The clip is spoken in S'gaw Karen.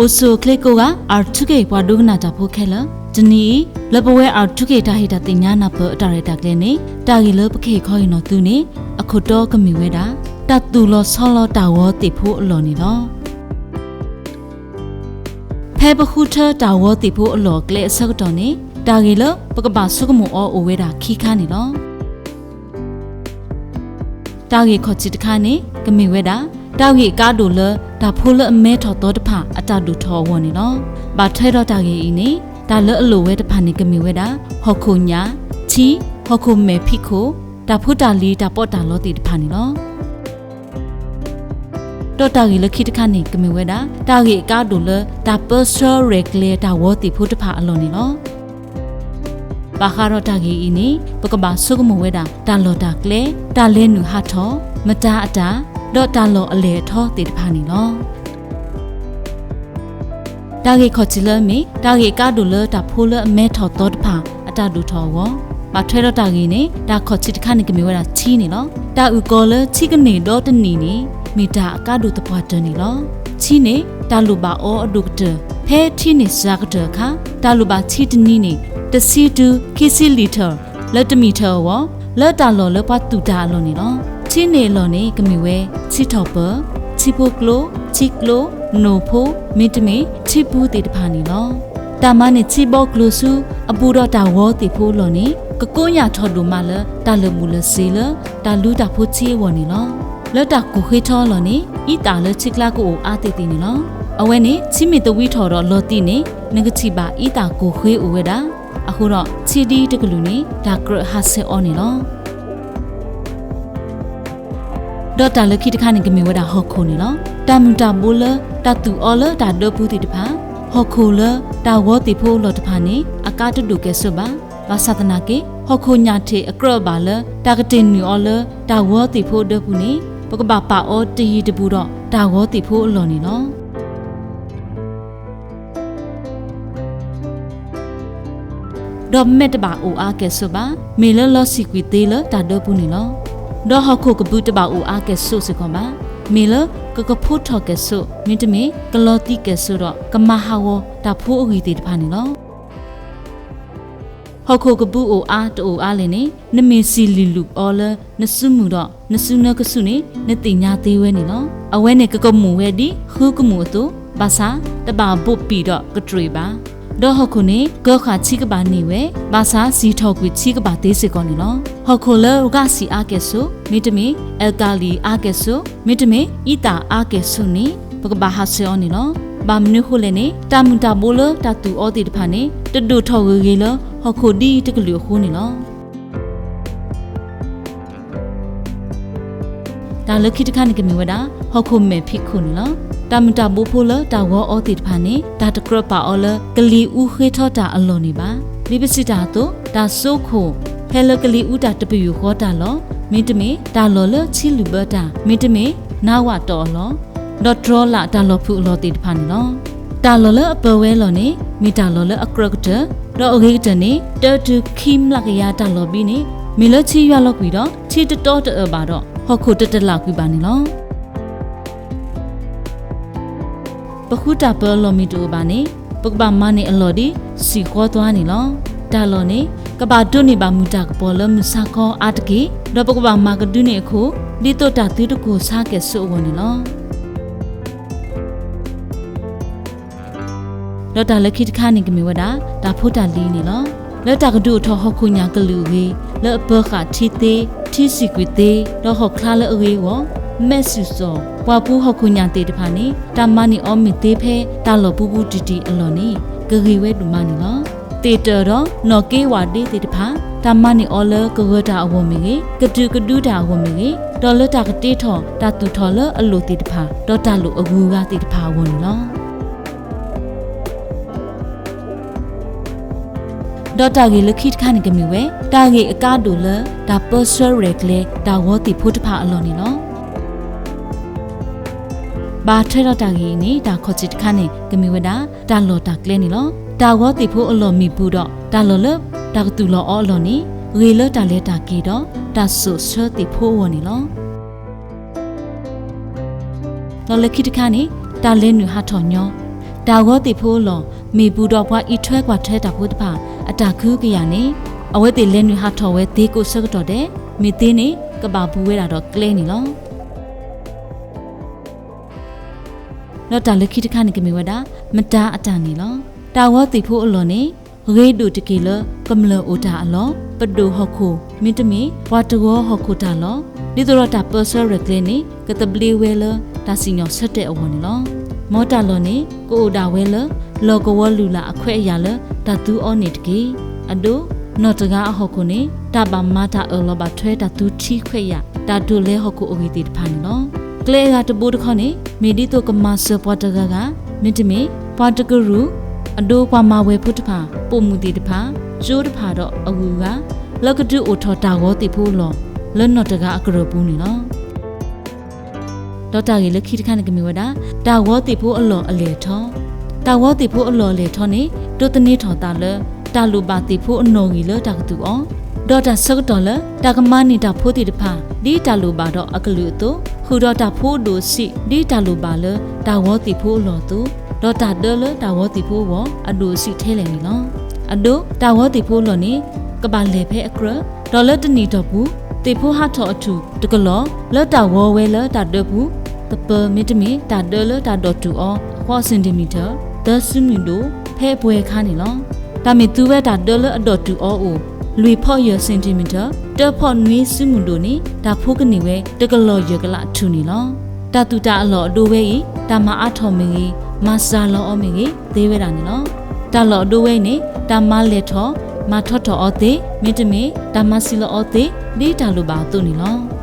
အိၣ်ဆူၣ်အိၣ်ချ့ကိးဂၤ R two K ပှၤဒိကနၣ်တၢ်ဖိခဲလၢာ်, တနံၤအံၤ လၢပဝဲ R two K တၢ်ဟ့ၣ်တၢ်သ့ၣ်ညါနၢ်ပၢၢ်အတၢ်ရဲၣ်တၢ်ကျဲၤန့ၣ် တၢ်ဂ့ၢ်လၢပကဟ့ၣ်ခီဟ့ၣ်နီၤသုန့ၣ် အခိၣ်တီကမ့ၢ်ဝဲဒၣ် တၢ်သူၣ်လီၤဆီလီၤတၢ်ဂီၤသ့ၣ်ဖိအလီၢ်န့ၣ်လီၤ. ဖဲပဃုထၢတၢ်ဂီၤသ့ၣ်ဖိအလီၢ်အကျဲအဆၢကတီၢ်န့ၣ် တၢ်ဂ့ၢ်လၢပကဘၣ်ဆိကမိၣ်အီၤအိၣ်ဝဲဒၣ်ခံခါန့ၣ်လီၤ. တၢ်ဂ့ၢ်ခီၣ်ထံးတခါန့ၣ် ကမ့ၢ်ဝဲဒၣ် တၢ်ဂ့ၢ်အကါဒိၣ်လၢတၢ်ဖိလၢအမဲထီၣ်သီတဖၣ်အတၢ်ဒိၣ်ထီၣ်အဂီၢ်န့ၣ်လီၤ. ဘၣ်ထွဲဒီးတၢ်ဂ့ၢ်အံၤန့ၣ် တၢ်လၢအလိၣ်ဝဲတဖၣ်န့ၣ် ကမ့ၢ်ဝဲဒၣ် ဟီၣ်ခိၣ်ညၣ်, ထံ, ဟီၣ်ခိၣ်မဲာ်ဖံးခိၣ်, တၢ်ဖိတၢ်လံၤတၢ်ပီးတၢ်လီသ့ၣ်တဖၣ်န့ၣ်လီၤ. ဒီးတၢ်ဂ့ၢ်လၢခံတခါန့ၣ် ကမ့ၢ်ဝဲဒၣ် တၢ်ဂ့ၢ်အကါဒိၣ်လၢတၢ်ပၢဆှၢရဲၣ်ကျဲၤတၢ်ဂီၤသ့ၣ်ဖိတဖၣ်အလီၢ်န့ၣ်လီၤ. ဘၣ်ဃးဒီးတၢ်ဂ့ၢ်အံၤန့ၣ် ပကဘၣ်ဆိကမိၣ်ဝဲဒၣ် တၢ်လီၢ်တၢ်ကျဲ, တၢ်လဲၤနုာ်ဟးထီၣ်, မတၤအတၢ်, ဒီးတၢ်လီၢ်အလဲၤအထီသ့ၣ်တဖၣ်န့ၣ်လီၤ. တၢ်ဂ့ၢ်ခီၣ်ထံးလၢအမ့ၢ် တၢ်ဂ့ၢ်အကါဒိၣ်လၢတၢ်ဖိလၢအမဲထီၣ်သီတဖၣ်အတၢ်ဒိၣ်ထီၣ်အဂီၢ်, ဘၣ်ထွဲဒီးတၢ်ဂ့ၢ်န့ၣ် တၢ်ခီၣ်ထံးတခါန့ၣ် ကမ့ၢ်ဝဲဒၣ်ထံန့ၣ်လီၤ. တၢ်အုၣ်ကီၤလၢထံကန့ၢ်ဒီတနံၣ်န့ၣ် မ့ၢ်တၢ်အကါဒိၣ်သပှၢ်တၢၢ်န့ၣ်လီၤ. ထံန့ၣ် တၢ်လိၣ်ဘၣ်အီၤအဒိၣ်ကတၢၢ်, ဖဲထံန့ၣ်စှၤကတၢၢ်အခါ တၢ်လိၣ်ဘၣ်ထံတနံၤန့ၣ် တဆံတုၤခံဆံလံာ်ထၢၣ် လၢတမံၤထၢၣ်အဂီၢ် လၢတၢ်လီၢ်လၢပှၤသူၣ်တၢ်အလီၢ်န့ၣ်လီၤ. ထံန့ၣ်အလီၢ်န့ၣ် ကမ့ၢ်ဝဲ ထံထီၣ်ပၢၢ်, ထံဖိကျိ, ထံကျိ, နိၣ်ဖိ, မ့တမ့ၢ် ထံပူသ့ၣ်တဖၣ်န့ၣ်လီၤ. တၢ်မၤန့ၢ်ထံဘီကျိၤဆူ အဘူးဒီးတၢ်ဂီၤသ့ၣ်ဖိအလီၢ်န့ၣ် ကကိညၣ်ထီၣ်ဒိၣ်မးလၢ တၢ်လၢာ်ဘူၣ်လၢာ်စ့ၤလၢ တၢ်လူတၢ်ဖိထံအဂီၢ်န့ၣ်လီၤ. လၢတၢ်ကိၢ်ဃ့ထီအလီၢ်န့ၣ် အံသၣ်လၢထံကျါကအိၣ်အါသ့ၣ်သ့ၣ်န့ၣ်လီၤ. အဝဲန့ၣ် ထံမ့ၢ်သဝံထီၣ်ဒီးလီၤတံၢ်န့ၣ် နကထံၣ်ဘၣ်အံသၣ်ကိၢ်ဃ့အိၣ်ဝဲဒၣ်. အဃိဒီး ထံဒ်တကလုာ်န့ၣ် တၢ်ကြၢးဟးဆှဲးအီၤန့ၣ်လီၤ. ဒီးတၢ်လၢခံတခါန့ၣ် ကမ့ၢ်ဝဲဒၣ်ဟီၣ်ခိၣ်န့ၣ်လီၤ. တၢ်မုၢ်တၢ်ဘိလၢတၢ်သူၣ်အီၤလၢတၢ်ဒၢပူၤသ့ၣ်တဖၣ်, ဟီၣ်ခိၣ်လၢတၢ်ဂီၤသ့ၣ်ဖိအလီၢ်တဖၣ်န့ၣ် အကါတဒိၣ်ကဲၣ်ဆိးဘၣ်. ဘၣ်ဆၣ်သနာ်က့ ဟီၣ်ခိၣ်ညၣ်ထံးအကြၢးအဘၣ်လၢ တၢ်ကတ့ၢ်နုာ်အီၤလၢတၢ်ဂီၤသ့ၣ်ဖိအဒၢပူၤန့ၣ် ပကဘၣ်ပာ်အီၤတယံၤတဘူးဒီးတၢ်ဂီၤသ့ၣ်ဖိအလီၢ်န့ၣ်လီၤ. ဒီးမဲးတဘၣ်အိၣ်အါကဲၣ်ဆိးဘၣ်, မ့ၢ်လၢလီၤဆံၣ်ကွံာ်သ့လၢတၢ်ဒၢပူၤန့ၣ်လီၤ. ဒီးဟီၣ်ခိၣ်ကဘုးတဘၣ်အိၣ်အါကဲၣ်ဆိးစ့ၢ်ကီးဘၣ်, မ့ၢ်လၢကကဖိထီၣ်ကဲၣ်ဆိး မ့တမ့ၢ်ကလီၤသံကဲၣ်ဆိးဒီးကမၤဟးဂီၤတၢ်ဖိအဂံၢ်သ့ၣ်တဖၣ်န့ၣ်လီၤ. ဟီၣ်ခိၣ်ကဘုးအိၣ်အါတအိၣ်အါလဲၣ်န့ၣ် နမ့ၢ်စံၣ်လုၢ်လုၢ်အီၤလၢနစုမုၢ်ဒီး နစုနၢကဆူၣ်န့ၣ် နသ့ၣ်ညါသ့ဝဲန့ၣ်လီၤ. အဝဲန့ၣ်ကကမူၣ်ဝဲဒ်ဃုကမူၣ်အသိး, ဘၣ်ဆၣ်တဘၣ်ဘိးပံာ်ဒီးကတြူာ်ဘၣ်. ဒီးဟီၣ်ခိၣ်န့ၣ် ကၢဃာ်ထံကဘၣ်န့ၢ်ဝဲ, ဘၣ်ဆၣ်စံၣ်ထီၣ်ကွံာ်ထံကဘၣ်သ့စ့ၢ်ကီးန့ၣ်လီၤ. ဟီၣ်ခိၣ်လၢဂာ်စံၣ်အါကဲၣ်ဆိး မ့တမ့ၢ် အဲကၤလံၣ်အါကဲၣ်ဆိး မ့တမ့ၢ်အံသၣ်အါကဲၣ်ဆိးန့ၣ် ပကဘၣ်ဟးဆှဲးအီၤန့ၣ်လီၤ. ဘၣ်မနုၤဃိလဲၣ်န့ၣ် တၢ်မုၢ်တၢ်ဘိလၢတၢ်သူၣ်အီၤသ့ၣ်တဖၣ်န့ၣ် တဒိၣ်ထီၣ်ဂ့ၤဂ့ၤလၢဟီၣ်ခိၣ်ဒ်တကလုာ်အဃိန့ၣ်လီၤ. တၢ်လၢခံတခါန့ၣ်ကမ့ၢ်ဝဲဒၣ် ဟီၣ်ခိၣ်မဲာ်ဖံးခိၣ်န့ၣ်လီၤ. တၢ်မုၢ်တၢ်ဘိဖိလၢတၢ်ဂီၤအီၤသ့ၣ်တဖၣ်န့ၣ် တၢ်တကြၢးပာ်အီၤလၢကလံၤအူဃ့ထီတၢ်အလီၢ်န့ၣ်ဘၣ်. ဒ်ပစံးတၢ်အသိး တၢ်စိခိၣ် ဟဲလၢကလံၤအူတၢ်တပယူာ်ဃီတၢ်လီၢ်, မ့တမ့ၢ်တၢ်လီၢ်လၢထံလုၢ်ဘၢတၢ်, မ့တမ့ၢ်နါဝးတီၢ်အလီၢ်, ဒီးတြီလးတၢ်လီၢ်ဖုၣ်အလီၢ်သ့ၣ်တဖၣ်န့ၣ်လီၤ. တၢ်လီၢ်လၢအပၢၤဝဲအလီၢ်န့ၣ် မ့ၢ်တၢ်လီၢ်လၢအကြၢးကတၢၢ်, ဒီးအဂ့ၤကတၢၢ်န့ၣ် တၢတုၤခံမျးကယၤတၢ်လီၢ်ဘံန့ၣ် မ့ၢ်လၢထံယွၤလီၤကွံာ်ဒီး ထံတတီတအၢၣ်ဘၣ်ဒီး ဟီၣ်ခိၣ်တတလးကွံာ်ဘၣ်န့ၣ်လီၤ. ပဃုတၢ်ပၢၤအလီၢ်မ့ၢ်တအိၣ်ဘၣ်န့ၣ် ပကဘၣ်မၤန့ၢ်အလီၢ်ဒ်စံၣ်ဃီသွါန့ၣ်လီၤ. တၢ်လီၢ်န့ၣ် ကဘၣ်ဒိးန့ၢ်ဘၣ်မုၢ်တၢ်ကပီၤလၢမုၢ်ဆါခီအါတက့ၢ်, ဒီးပကဘၣ်မၤကဒုန့ၢ်အခိၣ် ဒ်သိးတၢ်သုတကိၢ်ဆါကဲၣ်ဆိးအဂီၢ်န့ၣ်လီၤ. ဒီးတၢ်လၢခံတခါန့ၣ်ကမ့ၢ်ဝဲဒၣ် တၢ်ဖိတၢ်လံၤန့ၣ်လီၤ. လၢတၢ်ကဒုးအိၣ်ထီၣ်ဟီၣ်ခိၣ်ညၣ်ကလုာ်အဂ့ၤ, လၢအပၢၤဃာ်ထံသ့, ထံစံၣ်ကွံာ်သ့, ဒီးဟီၣ်ချါလၢအဂ့ၤအဂီၢ်, မဲးစူၣ်စီၣ်, ပှၤပူၤဟီၣ်ခိၣ်ညၣ်သ့ၣ်တဖၣ်န့ၣ် တၢ်မၤန့ၢ်အီၤမ့ၢ်သ့ဖဲတၢ်လီၢ်ပူၤပူၤတံၢ်တံၢ်အလီၢ်န့ၣ် ကဂ့ၤဝဲဒိၣ်မးန့ၣ်လီၤ. သ့ၣ်တၢၢ်ဒီး နီၣ်က့ဝၣ်ဒ့သ့ၣ်တဖၣ် တၢ်မၤန့ၢ်အီၤလၢကဂၢၤတၢ်အဂီၢ်မ့ၢ်ဂ့ၤ, ကဒုးကဒုတၢ်အဂီၢ်မ့ၢ်ဂ့ၤ, ဒီးလၢတၢ်ကတ့ထီၣ်တၢ်သူၣ်ထီၣ်လၢအလိၣ်သ့ၣ်တဖၣ် ဒီးတၢ်လိၣ်အဂုၤအဂၤသ့ၣ်တဖၣ်အဂီၢ်န့ၣ်လီၤ. ဒီးတၢ်ဂ့ၢ်လၢခံတခါန့ၣ်ကမ့ၢ်ဝဲ တၢ်ဂ့ၢ်အကါဒိၣ်လၢ တၢ်ပၢဆှၢရဲၣ်ကျဲၤတၢ်ဂီၤသ့ၣ်ဖိတဖၣ်အလီၢ်န့ၣ်လီၤ. ဘၣ်ထွဲဒီးတၢ်ဂ့ၢ်အံၤန့ၣ် တၢ်ခီၣ်ထံးတခါန့ၣ် ကမ့ၢ်ဝဲဒၣ် တၢ်လီၢ်တၢ်ကျဲန့ၣ်လီၤ. တၢ်ဂီၤသ့ၣ်ဖိအလီၢ်မ့ၢ်ပူၤဒီး တၢ်လီၢ်လၢတၢ်ကသူၣ်လီၤအီၤအလီၢ်န့ၣ် ဂ့ၤလၢတၢ်လဲၤတၢ်က့ၤဒီး တၢ်စိာ်ဆှၢသ့ၣ်ဖိအဂီၢ်န့ၣ်လီၤ. ဒီးလၢခံတခါန့ၣ် တၢ်လဲၤနုာ်ဟးထီၣ်ညီ, တၢ်ဂီၤသ့ၣ်ဖိအလီၢ် မ့ၢ်ဘူးဒီးပှၤအံးထွဲကွၢ်ထွဲတၢ်ဖိတဖၣ် အတၢ်ခုကယာ်န့ၣ် အဝဲသ့ၣ်လဲၤနုာ်ဟးထီၣ်ဝဲသ့ကိးဆၢကတီၢ်ဒဲး, မ့ၢ်သ့န့ၣ် ကဘၣ်ဘူးဝဲဒၣ်ဒီးကျဲန့ၣ်လီၤ. ဒီးတၢ်လၢခံတခါန့ၣ်ကမ့ၢ်ဝဲဒၣ် မတၤအတၢ်န့ၣ်လီၤ. တၢ်ဂီၤသ့ၣ်ဖိအလီၢ်န့ၣ် ဂ့ၤဒိၣ်တက့ၢ်လၢကမျၢၢ်အိၣ်တၢ်အလီၢ်, ပဒိၣ်ဟီၣ်ခိၣ် မ့တမ့ၢ် ပှၤတဂီၤဟီၣ်ခိၣ်တၢ်လီၢ်, ဒ်သိးဒီးတၢ်ပၢဆှၢရဲၣ်ကျဲၤန့ၣ် ကသဘျ့ဝဲလၢတၢ်စံၣ်ညီၣ်ဆၢတဲာ်အဂီၢ်န့ၣ်လီၤ. မ်တၢ်လီၢ်န့ၣ် ကအိၣ်ဒၣ်ဝဲလၢ လီၢ်ကဝီၤလုၢ်လၢ်အခွဲးအယာ်လၢတၢ်သူအီၤန့ၣ်တက့ၢ်. အဒိ နီၢ်တဂၤအဟီၣ်ခိၣ်န့ၣ် တၢ်ဘၣ်မၤတၢ်အၢၣ်လီၤဘၣ်ထွဲတၢ်သူထံခွဲးယာ် တၢ်ဒိးလဲဟီၣ်ခိၣ်အဂ့ၢ်သ့ၣ်တဖၣ်န့ၣ်လီၤ. ကျဲအဂၤတဘိတခီန့ၣ် မ့ၢ်ဒ်သိးကမၤစၢၤပှၤတဂၤဂၤ မ့တမ့ၢ် ပှၤတကရူၢ် အဒိပှၤမၤဝဲၤဖိတဖၣ် ပိာ်မုၣ်သ့ၣ်တဖၣ် ကၠိတဖၣ်ဒီးအဂုၤအဂၤ လၢကဒုးအိၣ်ထီၣ်တၢ်ဂီၤသ့ၣ်ဖိအလီၢ် လၢနီၢ်တဂၤအကရၢၢ်ပူၤန့ၣ်လီၤ. ဒီးတၢ်ဂ့ၢ်လၢခံတခါန့ၣ်ကမ့ၢ်ဝဲဒၣ် တၢ်ဂီၤသ့ၣ်ဖိအလီၢ်အလဲၢ်ထီၣ်. တၢ်ဂီၤသ့ၣ်ဖိအလီၢ်အလဲၢ်ထီၣ်န့ၣ် ဒိးသန့ၤထီၣ်သးလၢ တၢ်လိၣ်ဘၣ်သ့ၣ်ဖိအနီၣ်ဂံၢ်လၢတၢ်ကသူအီၤ, ဒီးတၢ်ဆၢကတီၢ်လၢ တၢ်ကမၤန့ၢ်တၢ်ဖိသ့ၣ်တဖၣ် ဒ်တၢ်လိၣ်ဘၣ်ဒီးအကလုာ်အသိး, ဃုာ်ဒီးတၢ်ဖိအဒိၣ်အဆံး ဒ်တၢ်လိၣ်ဘၣ်လၢတၢ်ဂီၤသ့ၣ်ဖိအလီၢ်အသိး, ဒီးတၢ်ဒၢလၢတၢ်ဂီၤသ့ၣ်ဖိအဂီၢ် အဒိၣ်အဆံးထဲလဲၣ်န့ၣ်လီၤ. အဒိ တၢ်ဂီၤသ့ၣ်ဖိအလီၢ်န့ၣ် ကဘၣ်လဲၢ်ဖဲအကြၢး, ဒီးလၢတနံၣ်တီၢ်ပူၤ သ့ၣ်ဖိဟးထီၣ်အထူၣ်တကလီၢ် လၢတၢ်ဂီၤဝဲလၢတၢ်ဒၢပူၤ သပၢၤ မ့တမ့ၢ် တၢ်ဒၢလၢတၢ်ဒိးတုာ်အီၤ ဃိး centimeter သၢ စုမုၢ်ဒိၣ် ဖဲပှဲၤခါန့ၣ်လီၤ. တၢ်မ့ၢ်သူဝဲတၢ်ဒၢလၢအဒိးတုာ်အီၤအိၣ် လွံၢ် ဖီၣ်ယဲၢ် centimeter တၢ ဖီၣ်နွံ စုမုၢ်ဒိၣ်န့ၣ် တၢ်ဖိကန့ၢ်ဝဲ တကလီၢ်ယဲၢ်ကလးထူၣ်န့ၣ်လီၤ. တၢ်သူၣ်တၢ်အလီၢ်အဒိဝဲအံၤ တၢ်မၤအါထီၣ်မ့ၢ်ဂ့ၤ, မၤစှၤလီၤအီၤမ့ၢ်ဂ့ၤ သ့ဝဲဒၣ်န့ၣ်လီၤ. တၢ်လီၢ်အဒိဝဲအံၤန့ၣ် တၢ်မၤလဲၢ်ထီၣ် မၤထီထီၣ်အီၤသ့, မ့တမ့ၢ် တၢ်မၤဆံးလီၤအီၤသ့ ဒ်တၢ်လိၣ်ဘၣ်အသိးန့ၣ်လီၤ.